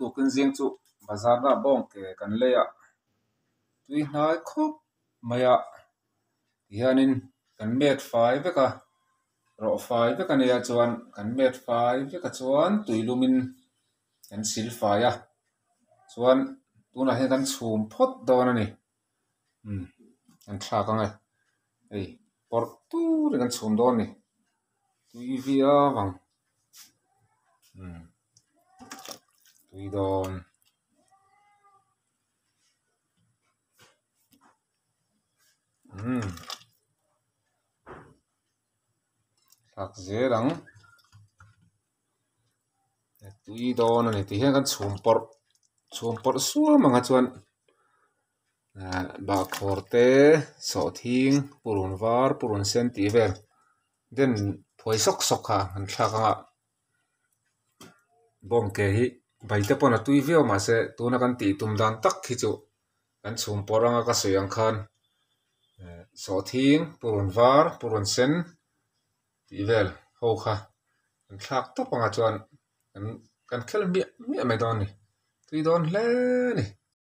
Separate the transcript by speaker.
Speaker 1: Tukin zing chu bazar ah bawng ke kan lei a tui hnai khawp mai a tihianin kan met fai vek a rawh fai vek a nia chuan kan met fai vek a chuan tui lumin kan sil fai a chuan tunah hian kan chhum phawt dawn a ni umm kan thlak ang e hei pawrh turin kan chhum dawn a ni tui viau ang umm tui dawn. Umm thlak zel ang tui dawn a ni tih hian kan chhum pawrh chhum pawrh suam ang a chuan ah bahkhawr te sawhthing purun var purun sen tih vel den phuai sawk sawk kha an thlak ang a bawng ke hi bai te pawn a tui viau mahse tuna kan tih tum dan tak hi chu kan chhum pawrh anga ka sawi ang khan eh sawhthing purun var purun sen tih vel ho kha an thlak tawp anga chuan kan kan khel hmiah hmiah mai dawn a ni tui dawn hle a ni.